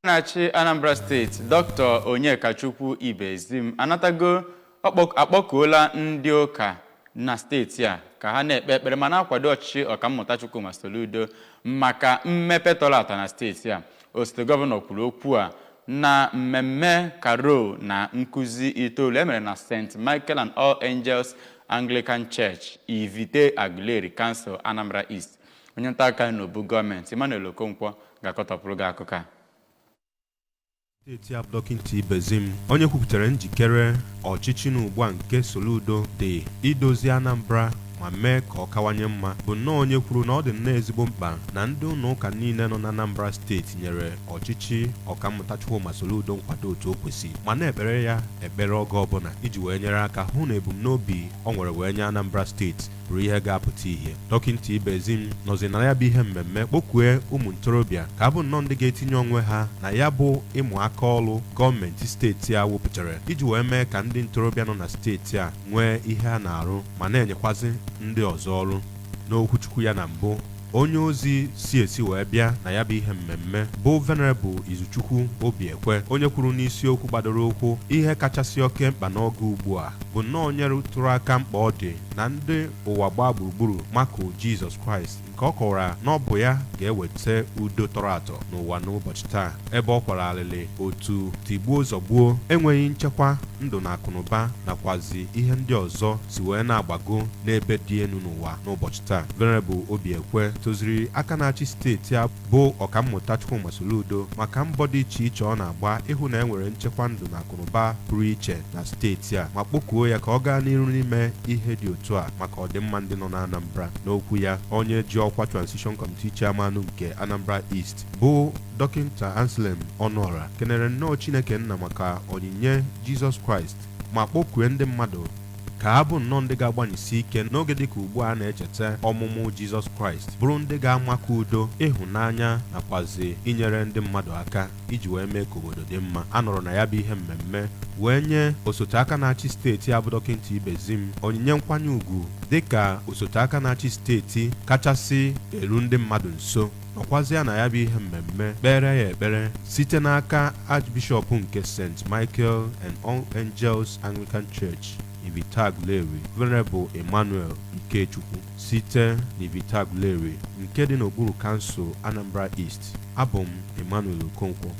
Na-achị Anambra Steeti, Dr. Onyekachukwu Ibezim, anatago akpọkuola ndị ụka na steeti a ka ha na-ekpe ekpere ma na-akwado ọchịchị Ọkammụta Chukwuma Soludo maka mmepe tọrọ atọ na steeti a. Osote gọvanọ kwuru okwu a na mmemme carol na nkụzi itoolu e mere na St. Michael and All Angels Anglican Church, Ivite Aguleri Council, Anambra East. Onye nta akụkọ anyị n'obu gọọmenti, Emmanuel Okonkwo, ga-akọtọpụrụ gị akụkọ a. Steeti a bụ Dọkịta Ibezim, onye kwupụtara njikere ọchịchị n'ugbu a nke Soludo dị idozi Anambra ma mee ka ọ kawanye mma, bụ nnọọ onye kwuru na ọ dị nnọọ ezigbo mkpa na ndị ụlọ ụka niile nọ na Anambra Steeti nyere ọchịchị Ọkammụta Chukwuma Soludo nkwado otu o kwesịrị ma na-ekpere ya ekpere oge ọbụla iji wee nyere aka hụ na ebumnobi o nwere wee nye Anambra Steeti bụrụ ihe ga-apụta ihe. Dọkịta Ibezim nọzi na ya bụ ihe mmemme kpọkue ụmụ ntorobịa ka abụ nnọọ ndị ga-etinye onwe ha na ya bụ ịmụ aka ọrụ gọọmenti steeti a wepụtara iji wee mee ka ndị ntorobịa nọ na steeti a nwee ihe a na-arụ ma na-enyekwazị ndị ọzọ ọrụ. N'okwuchukwu ya na mbụ, onye ozi si esi wee bịa na ya bụ ihe mmemme bụ Venerable Izuchukwu Obiekwe, onye kwuru n'isiokwu gbadoro ụkwụ ihe kachasị oke mkpa n'oge ugbu a, bụ nnọọ onye tụrụ aka mkpa ọ dị na ndị ụwa gbaa gburugburu makụ Jizọs Kraịst, nke ọ kọwara na ọ bụ ya ga-eweta udo tọrọ atọ n'ụwa n'ụbọchị taa, ebe ọ kwara alịlị otu tigbuo zọgbuo, enweghị nchekwa ndụ na akụnụba nakwazi ihe ndị ọzọ si wee na-agbago n'ebe dị elu n'ụwa n'ụbọchị taa. Venerable Obiekwe toziri aka na-achị steeti a bụ Ọkammụta Chukwuma Soludo maka mbọ dị iche iche ọ na-agba ịhụ na e nwere nchekwa ndụ na akụnụba pụrụ iche na steeti a, ma kpọkuo ya ka ọ gaa n'iru n'ime ihe dị otu a maka ọdịmma ndị nọ na Anambra. N'okwu ya, onye ji ọkwa Transition Committee Chairman nke Anambra East bụ Dọkịta Anselm Ọnụọra kenere nnọọ Chineke nna maka onyinye Jizọs Kraịst ma kpọkue ndị mmadụ ka ha bụ nnọọ ndị ga-agbanyesi ike n'oge dịka ugbu a na-echeta ọmụmụ Jizọs Kraịst, bụrụ ndị ga-amakọ udo, ịhụnanya nakwazi inyere ndị mmadụ aka iji wee mee ka obodo dị mma. A nọrọ na ya bụ ihe mmemme wee nye osote aka na-achị steeti a bụ Dọkịta Ibezim onyinye nkwanye ùgwù dịka osote aka na-achị steeti kachasị eru ndị mmadụ nso, nọkwazịa na ya bụ ihe mmemme kpere ya ekpere site n'aka Archbishop nke St. Michael and All Angels Anglican Church, Ivite Aguleri, Venerable Emmanuel Ikechukwu, site n'Ivite Aguleri nke dị n'okpuru kansụl Anambra East. Abụ m Emmanuel Okonkwo.